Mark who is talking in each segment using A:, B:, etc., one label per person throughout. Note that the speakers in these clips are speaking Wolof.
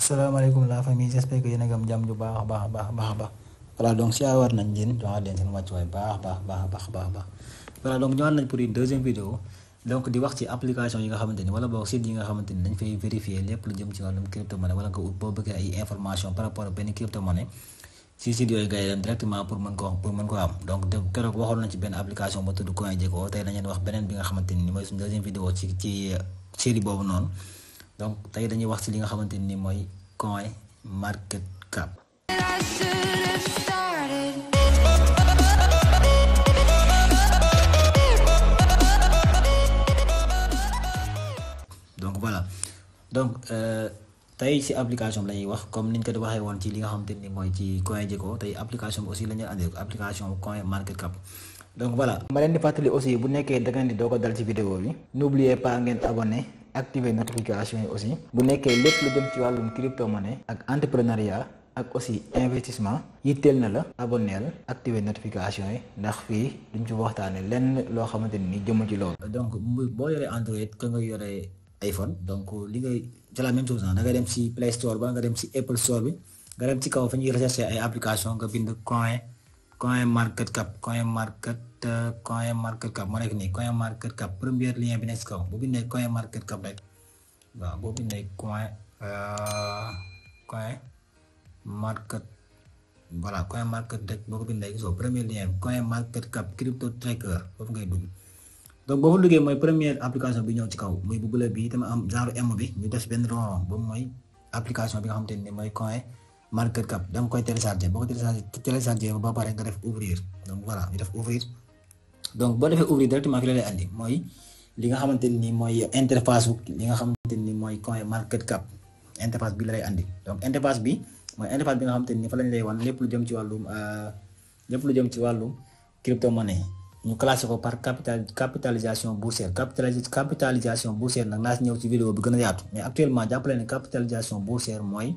A: Assalamualaikum la famille, j'espère que yéen a ngi am jàmm ju baax. Voilà, donc si war nañ leen joxaat leen seen wàccuwaay baax. Voilà, donc ñëwaat nañ pour une deuxième vidéo. Donc di wax ci application yi nga xamante ni wala boog site yi nga xamante ni dañ fay vérifier lépp lu jëm ci wàllum crypto monnaie wala nga ut boo bëggee ay information par rapport ak benn crypto monnaie si site yooyu ngay dem directement pour mën ko am. Donc de keroog waxoon nañ ci benn application ba tudd CoinGecko, tey dañu wax beneen bi nga xamante ni mooy suñu deuxième vidéo ci série boobu noonu. Donc tey dañuy wax ci li nga xamante ni mooy Coin Market Cap. Donc voilà, donc tey ci application bi la ñuy wax comme niñ ko waxee woon ci li nga xamante ni mooy ci CoinGecko, tey application bi aussi la ñuy andi application Coin Market Cap. Donc voilà, ma leen di fàttali aussi bu nekkee da ngeen di doo ko dal ci vidéo bi, n'oubliez pas ngeen abonné, activer notification yi aussi bu nekkee lépp lu jëm ci wàllum crypto monnaie ak entrepreneuriat ak aussi investissement yitteel na la, abonneel, activer notification yi ndax fii duñ ci waxtaane lenn loo xamante ni jëmm ci loolu. Donc boo yoree Android ka nga yoree iPhone, donc li ngay c'est la même chose, da ngay dem ci Play Store ba nga dem ci Apple Store bi nga dem ci kaw fa ñuy rechercher ay application nga bind Coin Market Cap moo nekk nii Coin Market Cap première lien bi nekk ci kaw boo bindee Coin Market Cap rek waaw boo bindee Coin Market voilà Coin Market rek boo ko bindee gisoo premier lien Coin Market Cap crypto tracker foofu ngay dugg. Donc boo fa duggee mooy première application bi ñëw ci kaw muy bu bële bi tamit am genre M bi ñu def benn rond boobu mooy application bi nga xamante ni mooy Coin Market Cap da nga koy télécharger boo ko télécharger ba pare nga def ouvrir. Donc voilà ñu def ouvrir donc boo defee ouvrir directement fi la lay andi mooy li nga xamante ni mooy interface li nga xamante ni mooy Coin Market Cap interface bi la lay andi. Donc interface bi mooy interface bi nga xamante ni fa lañ lay wan lépp lu jëm ci wàllum crypto monnaie. ñu classé ko par capitalisation boursière capitalisation boursière nag naa si ñëw ci vidéo bi gën a yaatu mais actuellement jàppale ne capitalisation boursière mooy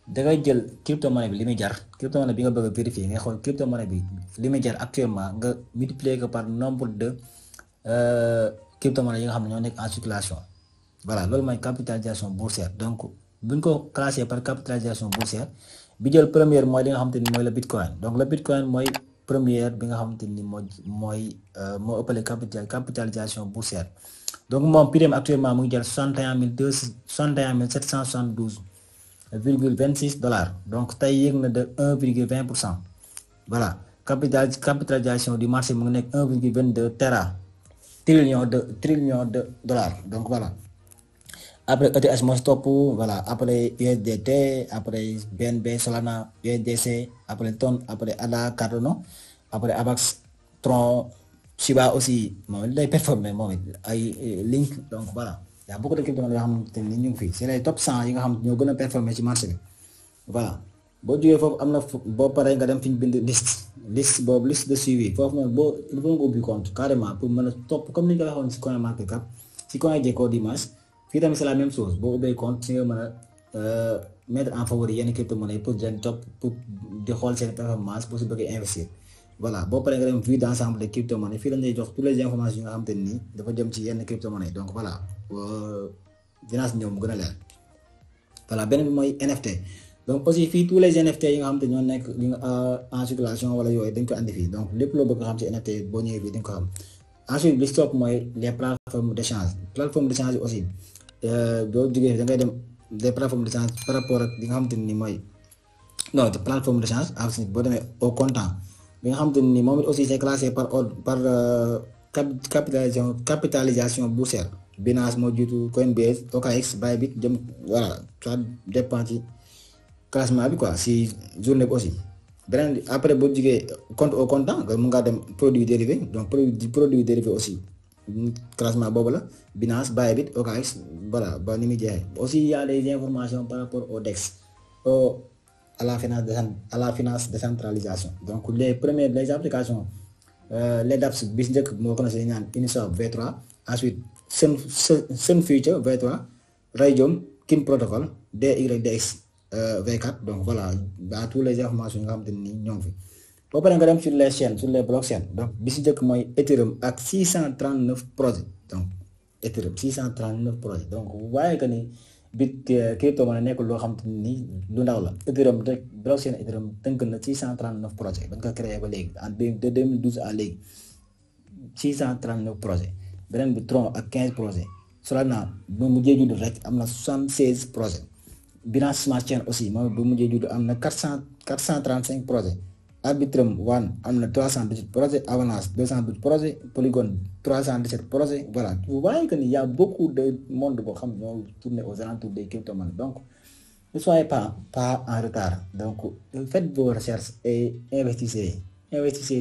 A: dangay jël crypto monnaie bi li muy jar crypto monnaie bi nga bëgg a vérifier ngay xool crypto monnaie bi li muy jar actuellement nga multiplier ko par nombre de crypto monnaie yi nga xam ne ñoo nekk en circulation. Voilà loolu mooy capitalisation boursière. Donc buñ ko classé par capitalisation boursière bi jël première mooy li nga xamante ni mooy le bitcoin. Donc le bitcoin mooy première bi nga xamante ni moo ëppale capitalisation boursière. Donc moom prix actuellement mu ngi jël $61,772,26. Donc tey yéeg na de 1,20%. Voilà capitalisation du marché mu ngi nekk 1,22 trillion de dollars. Donc voilà après ETH moo si topp, voilà après USDT, après BNB Solana, USDC, après Ton, après ADA, Cardano, après Avax, Tron, Shiba aussi moom it day performer moom it ay Link. Donc voilà y a beaucoup de crypto yoo xamante ni ñu ngi fii c'est les top 100 yi nga xam ñoo gën a performer ci marché bi. Voilà boo jógee foofu am na boo paree nga dem fi ñu bind liste boobu liste de suivi foofu noonu boo il faut nga ubbi compte carrément pour mën a topp comme ni ñu ko waxoon ci Coin Market Cap ci CoinGecko dimanche. Fii tamit c'est la même chose boo ubbee compte ci nga mën a mettre en favori yenn crypto monnaie pour leen topp pour di xool seen performance pour si bëggee investir. Voilà boo paree nga dem vue d'ensemble des crypto monnaie fii lañ lay jox toutes les informations yi nga xamante ni dafa jëm ci yenn crypto monnaie. Donc voilà dinaa si ñëw mu gën a leer. Voilà beneen bi mooy NFT. Donc aussi fii tous les NFT yi nga xamante ñoo nekk li nga en circulation wala yooyu dañ ko andi fii donc lépp loo bëgg nga xam ci NFT boo ñëwee fii dañ ko xam. Ensuite li stop mooy les plateformes d'échange aussi. Doo jógee da ngay dem des plateformes d'échange par rapport ak li nga xamante ni mooy non de plateforme d'échange ensuite boo demee au comptant bi nga xamante ni moom it aussi c'est classé par capitalisation boursière. Binance moo jiitu, Coinbase, OKX, Bybit jëm voilà ça dépend ci classement bi quoi si journée bi aussi. Beneen après boo jógee compte au comptant nga mun ngaa dem produit dérivé donc produit dérivé aussi. Classement boobu la Binance, Bybit, OKX voilà ba ni muy jeexee. Aussi il y a des informations par rapport au DEX à la finance décentralisation. Donc les applications les dApps bis njëkk moo ko ñu naan Uniswap V3 ensuite Sun Future V3 Raydium Kin Protocol DYDX V4. Donc voilà dans toutes les informations yi nga xamante ni ñoo ngi fi. boo paree nga dem sur les chaînes sur les blockchains donc bi si njëkk mooy Ethereum ak 639 projets donc Ethereum 639 projets donc waaye que ni bit crypto monnaie nekkul loo xam te ni lu ndaw la. Ethereum rek blockchain Ethereum tënk na 639 projets ba nga ko créé ba léegi de 2012 à léegi 639 projets beneen bi Tron ak 15 projets Solana bu mujjee judd rek am na 76 projets Binance Smart Chain aussi moom bu mujjee judd am na 435 projets Arbitrum One am na 318 projets Avalanche 212 projets Polygon 317 projets voilà vous voyez que il y a beaucoup de monde boo xam ne ñoo tourné aux alentours des crypto-monnaies donc ne soyez pas en retard donc faites vos recherches et investissez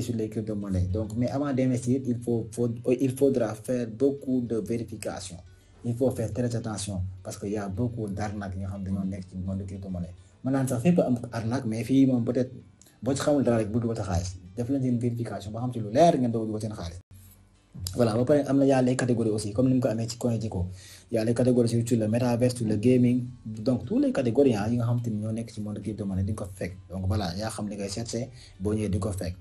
A: sur les crypto-monnaies donc mais avant d'investir il faudra faire beaucoup de vérification il faut faire très attention parce que y a beaucoup d'arnaques yi nga xam dañoo nekk ci monde crypto-monnaie mën naan sax fépp am arnaque mais fii moom peut-être boo ci xamul dara rek bul dugal sa xaalis def leen seen vérification ba xam ci lu leer ngeen doog dugal seen xaalis voilà ba pare am na y a les catégories aussi comme ni mu ko amee ci CoinGecko y a les catégories sur le métaverse sur le gaming donc tous les catégories yi nga xam te ni ñoo nekk ci monde crypto-monnaie di nga ko fekk donc voilà yaa xam li ngay chercher boo ñëwee di nga ko fekk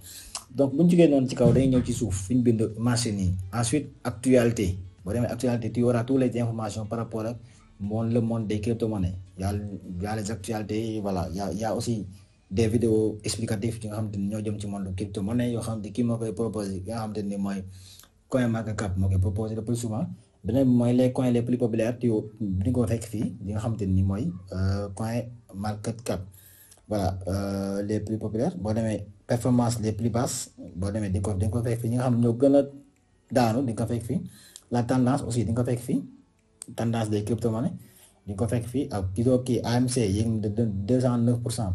A: donc bu ñu jógee noonu ci kaw dañuy ñëw ci suuf fi ñu bind marché nii ensuite actualité boo demee actualité tu auras toutes les informations par rapport ak le monde des crypto-monnaies y a les actualités voilà y a aussi des vidéos explicatives yi nga xam te ni ñoo jëm ci monde crypto-monnaie yoo xam te kii moo koy proposé yi nga xam te ni mooy CoinMarketCap moo koy proposé le plus souvent beneen bi mooy les coins les plus populaires di nga ko fekk fii li nga xam te ni mooy CoinMarketCap voilà les plus populaires boo demee performance les plus basses boo demee di nga ko fekk fii ñi nga xam ne ñoo gën a daanu di nga ko fekk fii la tendance aussi di nga ko fekk fii tendance des crypto-monnaies di nga ko fekk fii ak plutôt kii AMC yéeg na de 209%.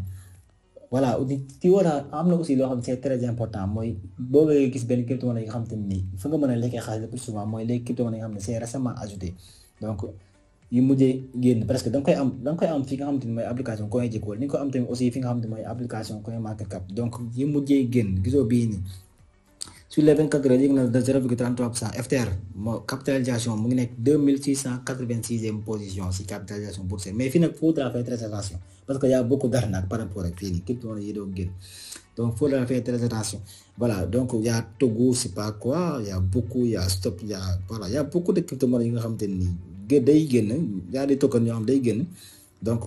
A: voilà ci war a am na aussi loo xam ne c'est très important mooy boo bëggee gis benn crypto-monnaie yi nga xam te ni fa nga mën a lekkee xaalis le plus souvent mooy les crypto-monnaies yi nga xam ne c'est récemment ajouté donc yu mujjee génn presque da nga koy am fi nga xam te ni mooy application CoinGecko ni nga ko am tamit aussi fi nga xam te mooy application CoinMarketCap donc yi mujjee génn gisoo bii nii sur les 24 heures yéeg na de 0,33% FTR moo capitalisation mu ngi nekk 2686e position si capitalisation boursière mais fii nag faudra faire très attention parce que y a beaucoup d'arnaques par rapport ak fii nii crypto-monnaie yi doo génn donc faudra faire très attention voilà donc y a Togo c'est pas quoi y a beaucoup y a Stop y a voilà y a beaucoup de crypto-monnaies yi nga xamante ni day génn y a des tokens yoo xam day génn donc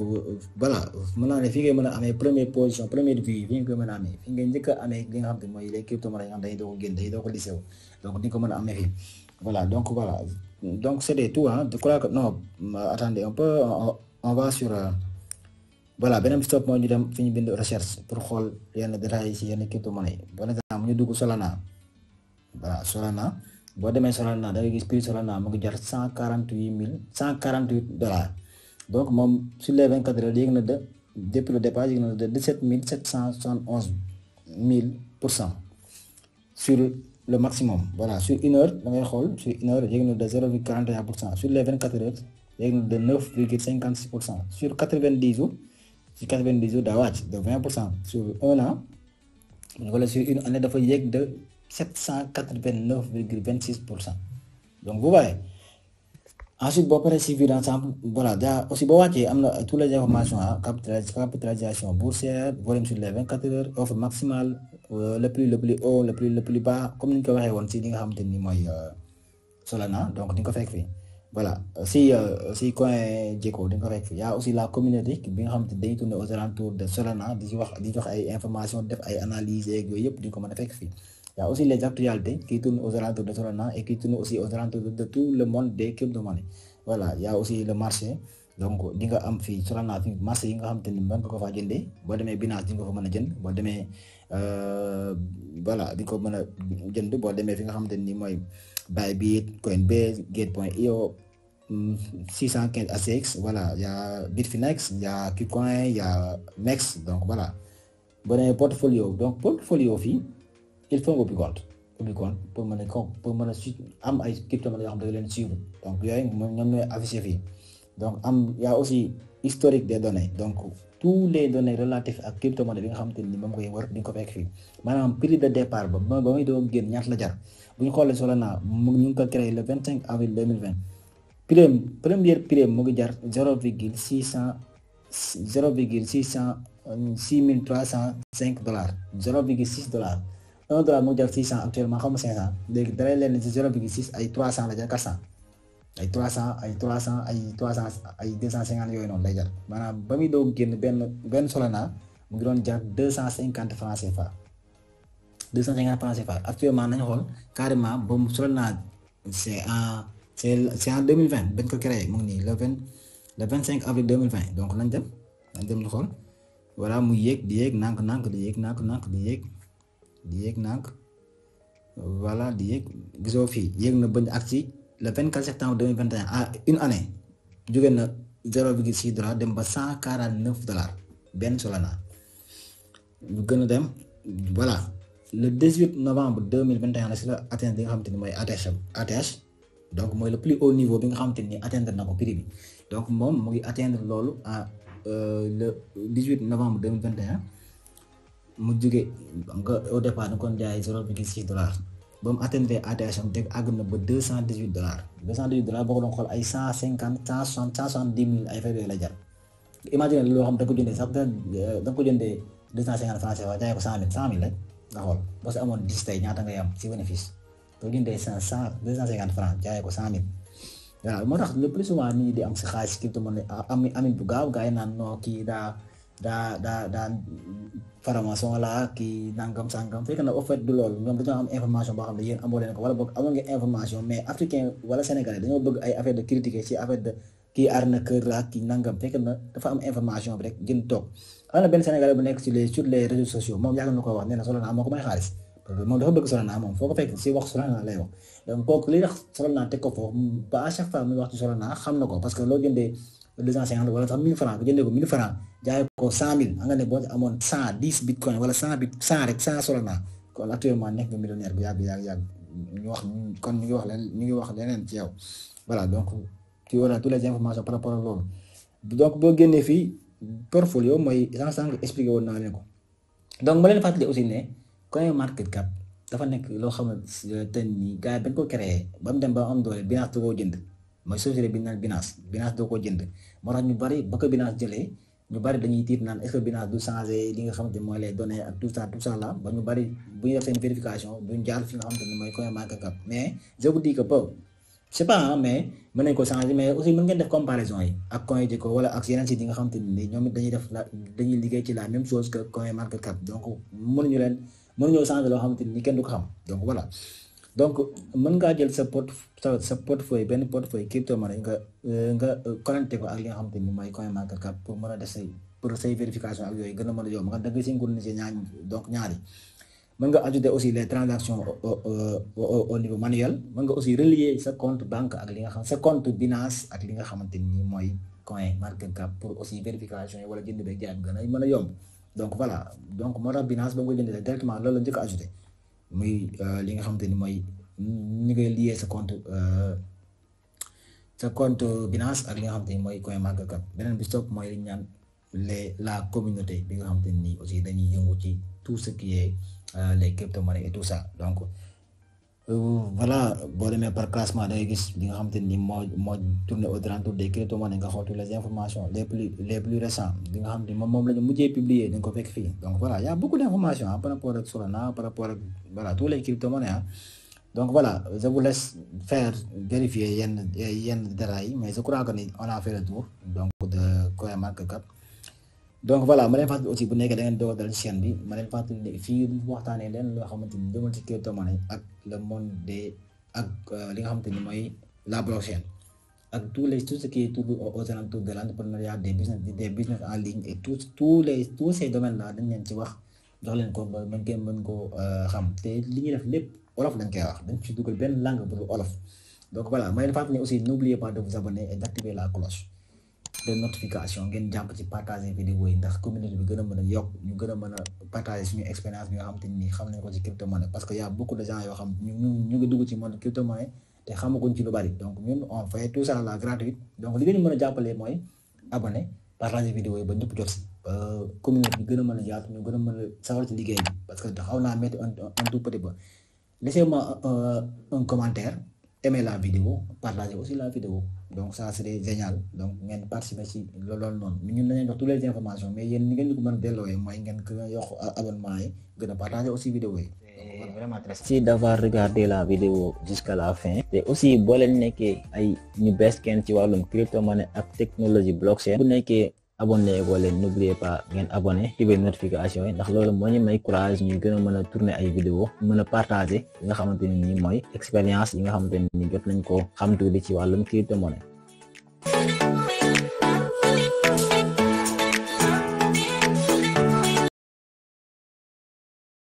A: voilà mën naa ne fi ngay mën a amee première position première vue fi nga koy mën a amee fi ngay njëkk a amee li nga xam te mooy les crypto-monnaies yi nga xam dañuy doo ko génn dañuy doo ko listé wu donc di nga ko mën a amee fii voilà donc c'était tout hein je crois que non attendez un peu on va sur voilà beneen stop mooy ñu dem fi ñu bind recherche pour xool yenn détails yi si yenn crypto-monnaies yi par exemple ñu dugg Solana voilà Solana boo demee Solana da ngay gis prix Solana mu ngi jar $148,000 donc moom sur les 24 heures yéeg na depuis le départ yéeg na de 17,771,000% sur le maximum voilà sur une heure da ngay xool sur une heure yéeg na de 0,41% sur les 24 heures yéeg na de 9,56% sur 90 jours sur 90 jours daa wàcc de 20% sur un an wala sur une année dafa yéeg de 789,26%. Donc vous voyez ensuite boo paree suivi d'ensemble voilà daa aussi boo wàccee am na toutes les informations capitalisation boursière volume sur les 24 heures offre maximale le plus haut le plus bas comme ni ñu ko waxee woon si li nga xamante ni mooy Solana donc di nga ko fekk fii voilà si CoinGecko di nga ko fekk fii y a aussi la communauté bi nga xamante ni dañuy tourner aux alentours de Solana di jox ay informations def ay analyses yeeg yooyu yëpp di nga ko mën a fekk fii. Il y a aussi les actualités qui tournent aux alentours de Solana et qui tournent aussi aux alentours de tout le monde des crypto-monnaies. Voilà, il y a aussi le marché. Donc, di nga am fii Solana fi marché yi nga xamante ni mën nga ko faa jëndee boo demee Binance di nga ko fa mën a jënd boo demee voilà di nga ko mën a jënd boo demee fi nga xamante ni mooy Bybit, Coinbase, Gate.io, 615 ACX, voilà, il y a Bitfinex, il y a KuCoin, il y a MEX, donc voilà. Boo demee portfolio, donc portfolio fii il faut nga ubbi compte pour mën a am ay crypto-monnaies yoo xam ne da leen suivre donc yooyu ñoom ñooy affiché fii donc y a aussi historique des données donc tous les données relatives ak crypto-monnaie bi nga xamante ni moom koy wër di nga ko fekk fii maanaam prix de départ ba muy doog génn ñaata la jar bu ñu xoolee Solana ñu ngi ko créé le 25 avril 2020 première prix mu ngi jar $0,6305 $0,6 $1 mu jar 600 actuellement xam nga 500 léegi dalay leen ci 0,6 ay 300 la jar 400 ay 300 ay 300 ay 250 yooyu noonu lay jar maanaam ba muy doog génn benn Solana mu ngi doon jar 250 francs CFA 250 francs CFA actuellement nañu xool carrément ba mu Solana c'est en 2020 bañ ko créé mu ngi nii le 25 avril 2020 donc nañ dem ñu xool voilà mu yéeg di yéeg nànk-nànk di yéeg nànk-nànk di yéeg nànk voilà di yéeg gisoo fii yéeg na bañ ak ci le 24 septembre 2021 à une année jóge na 0,6 dollar dem ba 149 dollars benn Solana ñu gën a dem voilà le 18 novembre 2021 la si la atteindre li nga xamante ni mooy ATH donc mooy le plus haut niveau bi nga xamante ni atteindre na ko prix bi donc moom mu ngi atteindre loolu à le 18 novembre 2021 mu jóge nga au départ da nga ko jaay 0,6 dollars ba mu atteindre ATH am teg àgg na ba 218 dollars 218 dollars boo ko doon xool ay 150 160 170 mille ay affaire yooyu la jar imagine loo xam da nga ko jëndee sax da nga ko jëndee 250 francs CFA jaay ko 100 mille rek nga xool boo si amoon 10 tey ñaata ngay am si bénéfice boo jëndee 250 francs jaay ko 100 mille voilà moo tax le plus souvent nit ñi di am si xaalis crypto-monnaie amin bu gaaw gars yi naan non kii daa formation la kii nangam sangam fekk na au fait du loolu ñoom dañoo am information boo xam ne yéen amoo leen ko wala boog amoo ngeen information mais africain wala sénégalais dañoo bëgg ay affaire de critiquer ci affaire de kii arnaqueur la kii nangam fekk na dafa am information bi rek jën toog am na benn sénégalais bu nekk sur les réseaux sociaux moom yàgg na ko wax nee na Solana moo ko may xaalis parce que moom dafa bëgg Solana moom foo ko fekk si wax Solana lay wax donc kooku li tax Solana teg ko foofu ba à chaque fois muy wax ci Solana xam na ko parce que loo jëndee 250 wala sax 1000 francs nga jëndee ko 1000 francs jaay ko 100 000 nga ne boo amoon 110 bitcoin wala 100 rek 100 Solana kon actuellement nekk nga millionnaire bu yàgg ñu wax kon ñu ngi wax leneen ci yow voilà donc tu auras toutes les informations par rapport ak loolu donc boo génnee fii portfolio mooy sànq expliqué woon naa leen ko donc ma leen fàttali aussi ne CoinMarketCap dafa nekk loo xamante ni gars yi bañ ko créé ba mu dem ba am doole Binance da koo jënd mooy société bi naan Binance da koo jënd moo tax ñu bari ba ko Binance jëlee ñu bari dañuy tiit naan est-ce que Binance du changer li nga xamante ni mooy les données ak tout ça là ba ñu bari bu ñu def seen vérification duñ jaar fi nga xamante ni mooy CoinMarketCap mais je vous dis que peu c'est pas mais mën nañ ko changer mais aussi mën ngeen def comparaison yi ak CoinGecko wala ak yeneen sites yi nga xamante ni ñoom it dañuy liggéey ci la même chose que CoinMarketCap donc mënuñoo changer loo xamante ni kenn du ko xam donc voilà donc mën ngaa jël sa portefeuille benn portefeuille crypto-monnaie nga connecté ko ak li nga xamante ni mooy CoinMarketCap pour mën a def say vérification ak yooyu gën a mën a yomb nga da nga synchroniser ñaari mën nga ajouter aussi les transactions au niveau manuel mën nga aussi relier sa compte banque ak li nga xam sa compte Binance ak li nga xamante ni mooy CoinMarketCap pour aussi vérification yi wala jënd beeg jaay bi gën a mën a yomb donc voilà donc moo tax Binance ba nga koy jëndee directement loolu la njëkk a ajouté muy li nga xamante ni mooy ni ngay lié sa compte Binance ak li nga xamante ni mooy CoinMarketCap beneen bi stop mooy li ñu naan la communauté bi nga xamante ni aussi dañuy yëngu ci tout ce qui est les crypto-monnaies et tout ça donc voilà boo demee par classement da ngay gis li nga xamante ni moo tourné autour des crypto-monnaies nga xool toutes les informations les plus récents li nga xam ne moom la ñu mujjee publier dañ ko fekk fii donc voilà y a beaucoup d'informations par rapport ak Solana par rapport ak voilà tous les crypto-monnaies donc voilà je vous laisse faire vérifier yenn détails yi mais je crois que ni on a fait le tour donc de CoinMarketCap donc voilà ma leen fàttali aussi bu nekkee da ngeen doog a dal chaîne bi ma leen fàttali ne fii waxtaanee leen loo xamante ni jëmal ci crypto-monnaie ak le monde ak li nga xamante ni mooy la blockchain ak tout ce qui est aux alentours de l'entrepreneuriat des business en ligne et tous ces domaines là dañ leen ci wax jox leen ko ba mën koo xam te li ñuy def lépp olof lañ koy wax dañ ci dugal benn langue bu olof donc voilà ma leen fàttali ne aussi n'oubliez pas de vous abonner et d'activer la cloche de notification ngeen jàpp ci partager vidéo yi ndax communauté bi gën a mën a yokk ñu gën a mën a partager suñu expérience bi nga xam te ni xam nañ ko ci crypto-monnaie parce que y a beaucoup de gens yoo xam ñu ngi dugg ci monde crypto-monnaie te xamaguñ ci lu bari donc ñun on fait tout ça là gratuit donc li ngeen mën a jàppalee mooy abonné partager vidéo yi ba ñëpp jot si communauté bi gën a mën a yaatu ñu gën a mën a sawar ci liggéey bi parce que xaw naa mettre un tout petit peu laissez-moi un commentaire, aimez la vidéo, partagez aussi la vidéo. Donc ça serait génial. Donc ngeen participer ci loolu noonu ñun dañuy jox toutes les informations mais yéen ni ngeen ñu ko mën a dellooyee mooy ngeen ko yokk abonnement yi gën a partager aussi vidéo yi. Vraiment très merci d'avoir regardé la vidéo jusqu'à la fin. Et aussi boo leen nekkee ay ñu bees kenn ci wàllum crypto-monnaie ak technologie blockchain bu nekkee abonné ko leen n'oubliez pas ngeen abonné activer notification yi ndax loolu moo ñu may courage ñu gën a mën a tourner ay vidéo mën a partager yi nga xamante ni mooy expérience yi nga xamante ni jot nañ ko xam tuuti ci wàllum crypto-monnaie.